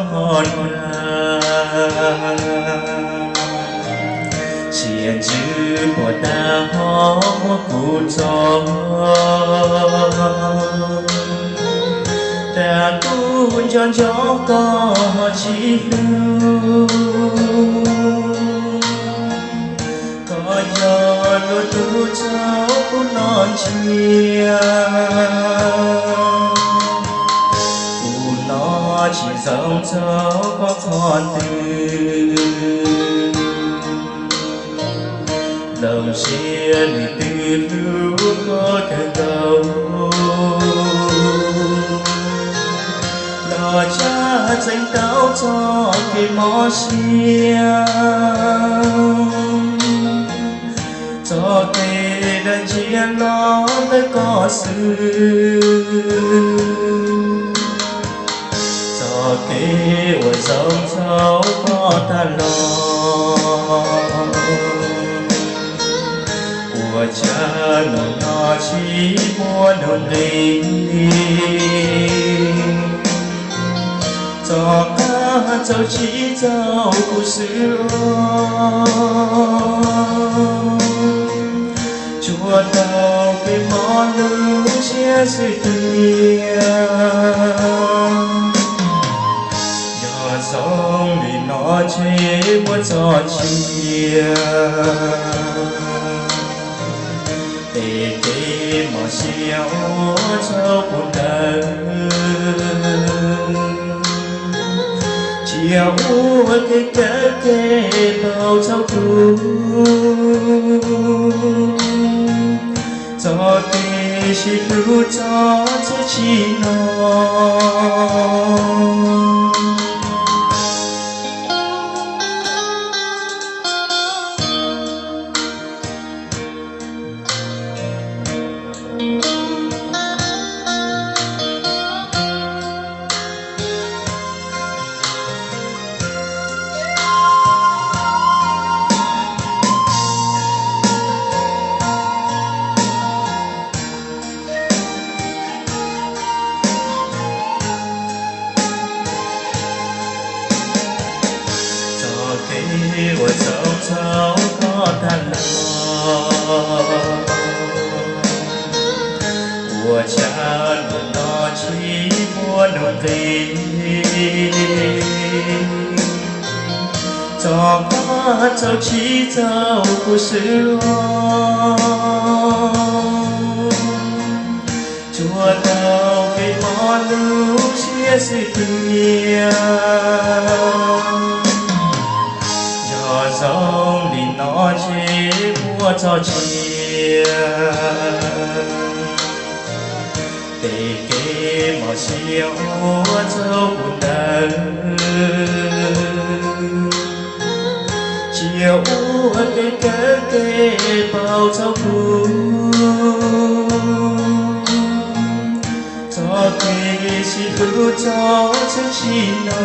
ho dag, tsiaj ntsw puas tag ho muab kuv txog. Dag kuv nco ntsoov koj ho tsis hlub, koj yog luag tug txhaum kuv no ntsia. Kuv no tsis zoo txhaum koj qhov twg, los sis nws twb hlub koj kawg nkaus, los tshaj txeeb tau txoj kev mob siab, txoj kev dag ntsia los ntawm koj xwb, txoj kev uas zoo txhaum koj tag los. Ua cas hnub no tsis muaj nuj nqis, txoj qab txaus tsis txaus kuv xwb, tsuas tau kev mob lub siab xwb tiag. Yog zoo li no ntshe muaj txoj sia, es kev mob siab uas txhaum kuv ntawd, tsiaj ua kev kawm kev paub txhaum kuv, txoj kev sib hlub txog txhua tsim no. Txoj kev uas zoo txhaum koj tag los, ua cas hnub no tsis muaj nuj nqis, txoj qab txaus tsis txaus kuv xwb, tsuas tau kev mob lub siab xwb tiag. Yog zoo li no ntshe muaj txoj sia, es kev mob siab uas txhaum kuv ntawd, tsiaj ua kev kawm kev paub txhaum kuv, txoj kev sib hlub txog txhua tsim no.